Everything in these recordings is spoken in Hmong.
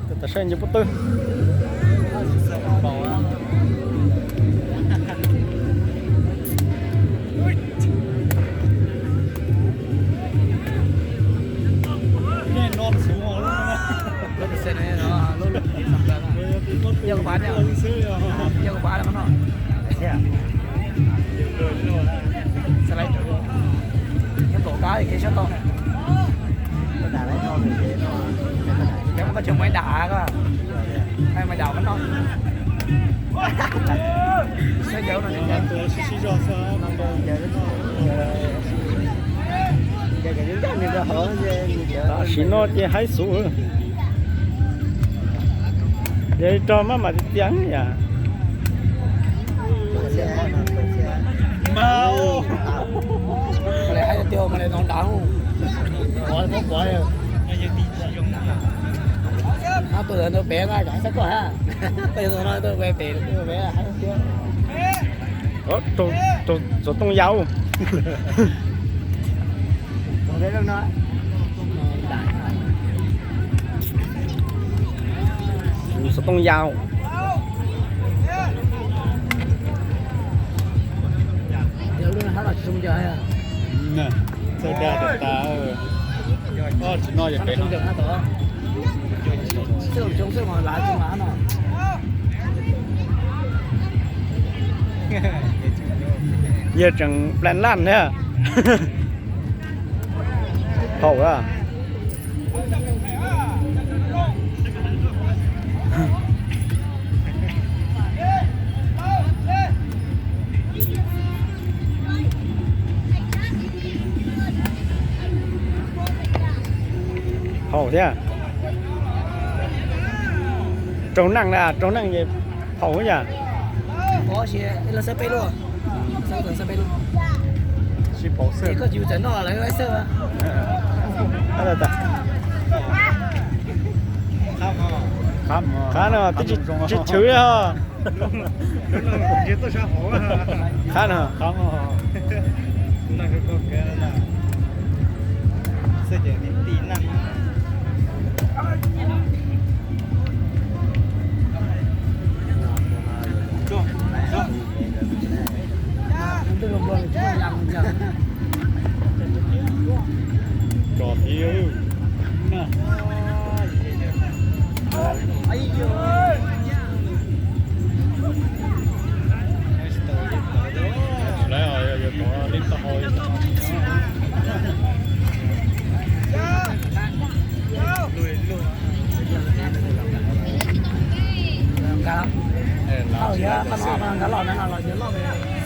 Tam saib nce pob tw. Koj tseem muaj ib dam koj, muaj ib dam koj no. Tam sim no ces haib xus. Yog rog maj mam tiag tiag yam. Tuaj ntawd pem nqa cov xab koj ha. Tuaj ntawd pem pem. Xov tooj yau. Xov tooj yau. Txawj dag tas tas. Tsis no yog pem no. Yawg tseem plan laj thiab. Haum a. Haum thiab. Raug neej na, raug neej es haum yam. Qhab no tsis chwv li ho. Qhab no.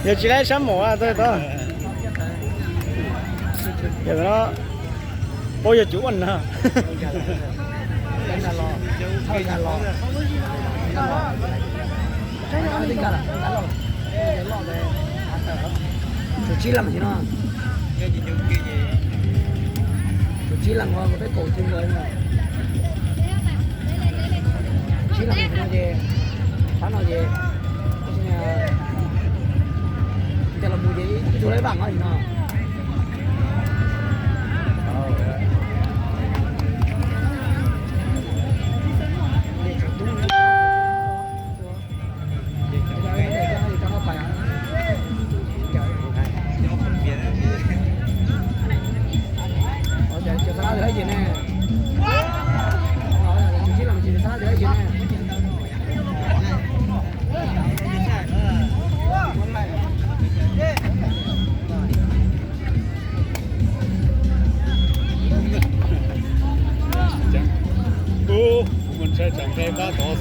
Yog tsis laib sab mum tod. Yog no, ua yog cov ua na. Tshuav tsib leeg no. Tshuav tsib leeg no, peb kaum tsib leeg no. Tsib leeg no ces, qhov no ces, ces los mus ces ib tug laib vam no no. Ub, kuv mus ntshai tsam nqe pab tod xwb.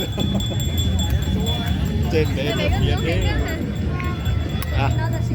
Ces ntev tias fiav thiab.